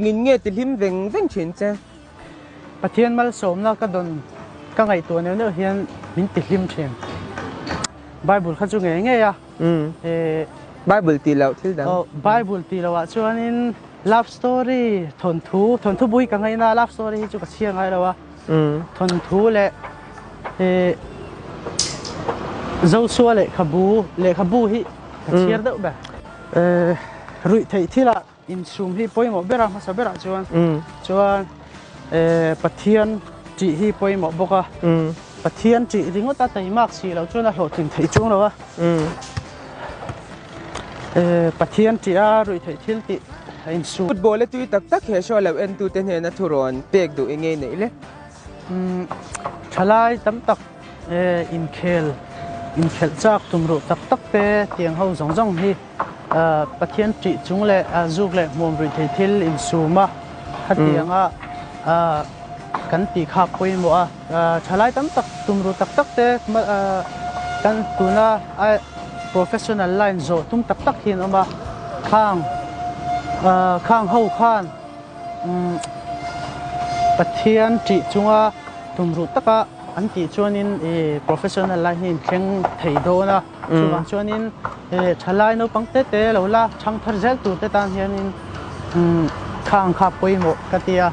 Ngin nge ti hlim veng veng thin che. Pathian malsawmnak ka don ka ngaihtuah neuh neuh hian min ti hlim thin. Bible kha chu ngei ngei a. Bible ti lo thil dang. Oh, Bible ti lo ah chuanin love story thawnthu thawnthu bui ka ngai na love story hi chu ka chhiar ngai lo a. Thawnthu le Joshua lehkhabu lehkhabu hi ka chhiar deuh ber. Ruih theih thil ah insum hi pawimawh ber a hmasa berah chuan chuan Pathian tih hi pawimawh bawk a Pathian tih ringawt a taimak si lo chuan a hlawhtlin theih chung lo a Pathian tih a ruih theih thil tih a insum. Football a tui tak tak he show lo entute hnena thurawn pek duh i ngei neih le? Thalai tam tak inkhel inkhelh chak tum ruh tak tak te tiang ho zawng zawng hi Pathian ṭih chung leh zuk leh hmuam ruih thei thil insum a khatianga kan tih kha pawimawh a. Thalai tam tak tum ruh tak tak te kan tuna professional line zawh tum tak tak hi an awm a. Khang khang ho khan Pathian ṭih chunga tum ruh taka an tih chuanin professional line hi in thleng thei dawn a. Chuvang chuanin thalai naupang te te lo la chhang thar zel tur te tan hianin khang kha pawimawh ka ti a.